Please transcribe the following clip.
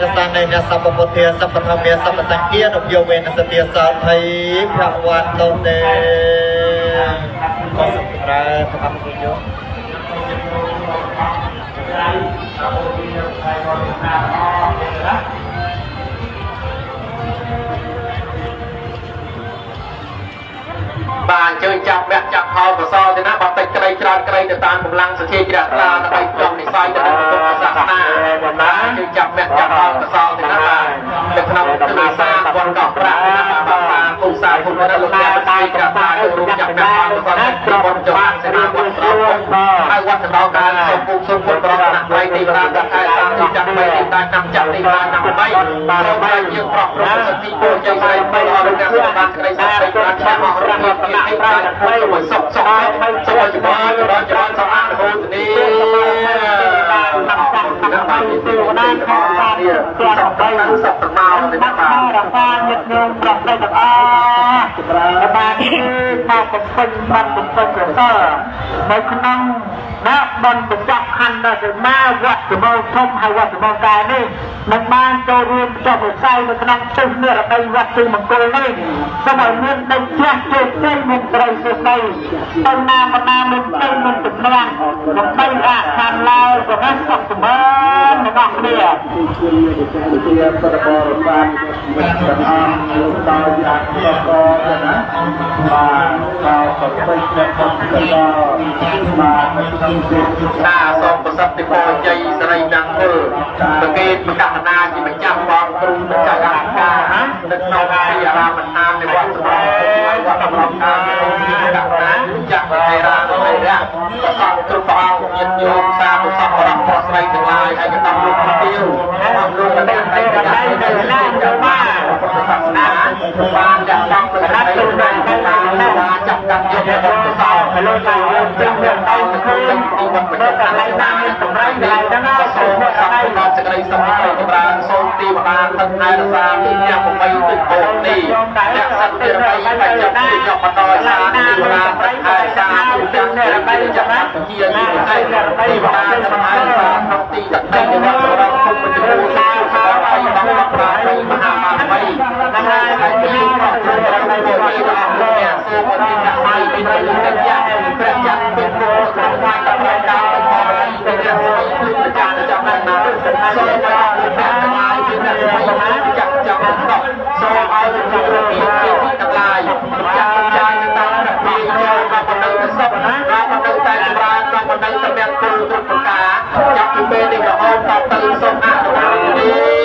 រសានៃអ្នកសពពុទ្ធាសពធម្មាសពសង្ឃានុយោវេនសទាសថៃភវន្តទេ ក៏សូមចម្រើនព្រះអង្គយោ បាទ អញ្ជើញចាប់វគ្គចាប់ផលកសលទៅណា បើតិចក្តីច្រើនក្តី ទៅតាមកម្លាំងសទ្ធាជ្រះថ្លា ដើម្បីចំនិស័យទៅនឹងពុទ្ធសាសនា បាទ អញ្ជើញចាប់វគ្គចាប់ផលកសលទៅណា បាទ នៅក្នុងគ្រួសារវត្តកោះប្រាក់ណា បាទ បាទ គូសាគុណលោកអ្នកស្រីជ្រះថ្លាចូលរួមចាប់វគ្គផលកសលទីវត្តចុះសេនាវត្តស្រោ ហើយវត្តកណ្ដោកាល សូមពុកសូមពុទ្ធប្រណត្រៃទីប្រាវត្តខែសាទីចាំបីទីតាឆ្នាំចាប់ទីប្រាឆ្នាំ3 សូមឲ្យយើងប្រោះប្រសិទ្ធិពលជ័យស្រីពលអរលោកអ្នកបានក្តីសុខស្រីបានឆ្នាំអស់រកភាពនេះបាន សូមឲ្យសុខសុខ សូមឲ្យចម្រើនចម្រើនចម្រើន សូមអនុមោទនា តាមទេវតាខសាទាំងបីសុខទាំងមកនេះ បាទ រក្សាញាតិញោមប្រុសស្រីទាំងអស់ បានមកបំពេញបានបំពេញកសលនៅក្នុងណាបុណ្យបញ្ចប់ខណ្ឌសីមាវត្តសមោធំ ហើយវត្តសមោកែនេះ នឹងបានចូលរួមចុះវិស័យនៅក្នុងទិសនិរតីវត្តទីមង្គលនេះ សូមឲ្យមានដេញជ្រះជោគជ័យ មានស្រីសួស្តី ទៅណាមកណាមានទៅមានទំនាស់ ដើម្បីអាខានឡើយ ក៏សុខសម្បានទាំងអស់គ្នា ជាពុទ្ធបរិស័ទទាំងអស់ លោកដល់យ៉ាងកកទៅណា បាទ ក៏ប្រពេចអ្នកពុទ្ធកស បាទ នៅក្នុងទេ តាសូមប្រសិទ្ធិពរជ័យសិរីមង្គល ប្រកេតប្រកាសនាជាម្ចាស់បងគ្រូម្ចាស់អការ នៅក្នុងទីអារាមដ្ឋាននៃវត្តសម្រង វត្តសម្រងការមានកណាចាស់ថេរានុថេរៈ ប្រសពគ្រប់ព្រះអង្គ ញាតិញោមសាធុសពរៈប្រុសស្រីទាំងឡាយ ឯកឧត្តមលោកទាវ អង្គលោកអ្នកឯកតានៅណាពុទ្ធសាសនា បានចាក់តាំងនៅក្នុងបានចាប់កាត់យកទៅកសល លោកតាយើងចាំមានដល់ក្នុងទីវត្តបច្ចុប្បន្នណា សម្រាប់កន្លែងហ្នឹង សូមសពដល់សេចក្តីសុខចម្រើន សូមទីវតាទឹកថែរក្សាទីអ្នក8ទឹកបូកនេះ អ្នកសត្វទីបីបច្ចុប្បន្នយកបន្តសាទីវតាទឹកថែរក្សាទាំងអ្នកបីចាក់ជាយូរឯទីវតាទឹកថែរក្សាក្នុងទីទឹកដីនៃវត្តសម្រាប់គុំបញ្ជូនសាបីបងប្រាបីមហាបារមី ហើយទីប្រជុំរបស់លោកអ្នក សូមអធិស្ឋានពីព្រះយៈព្រះយៈពេញពុទ្ធក្នុងថ្ងៃតប្រដល់ផងពីព្រះស្រីគឺម្ចាស់ចាំណា សូមឲ្យលោកអ្នក